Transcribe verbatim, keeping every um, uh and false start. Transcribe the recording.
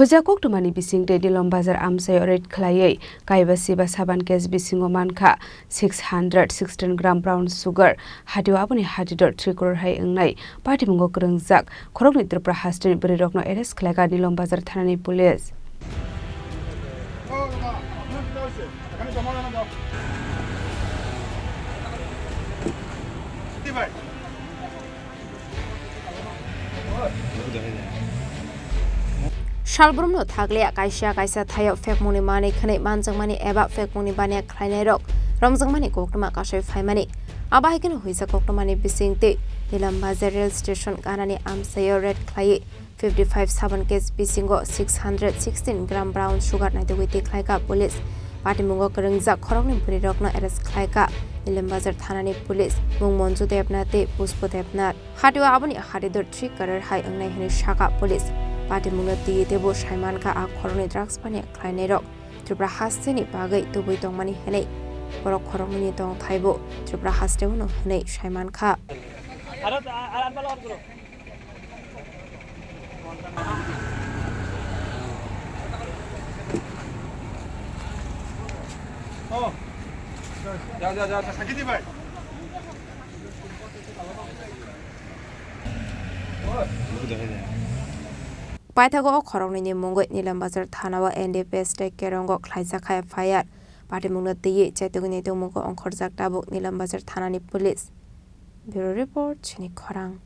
Puja koktwmani bisingtwi Nilom Bazar amchaio raid khlaiwi kaiba siba saban case bisingo mankha six hundred sixteen gram brown sugar, hatio aboni hatidor three crore hai wngnai patimungo kwrwngjak khoroknwi Tripura hasteni bwrwirokno arrest khlaikha Nilom Bazar thanani police. Salbrumno thakliya kaisa kaisa thaio phekmungni manwi khwnwi manjakmani eba phekmungni baniya khlainairok romjakmani koktwma kasui phaimani. Abo hai kheno huijak koktwmani bisingtwi Nilom Bazar rail station ganani amchaio raid khlaiwi fifty five saban case bisingo six hundred sixteen gram brown sugar naitugwi tikhlaikha police. Patimungo kwrwngjak khoroknwi bwrwirokno arrest khlaikha Nilom Bazar thanani police, mung Monju Debnath tei Puspo Debnath. Hatio aboni hatidor three crore hai wngnai hwnwi sakha police. Patimungno twiwi teibo saimankha a khoroknwi drugs baniya khlainairok Tripura hasteni bagwi tubui tongmani hwnwi. Borok khoroknwini tongthaibo Tripura hasteo hwnwi saimankha. Paithago o khoroknwini mungwi Nilom Bazar thanao N D P S tei Kerongo khlaijak kha F I R. Patimungno twiwi chaitugwi naitugmungo ongkhorjak tabuk Nilom Bazar thanani police. Bureau report, chini khorang.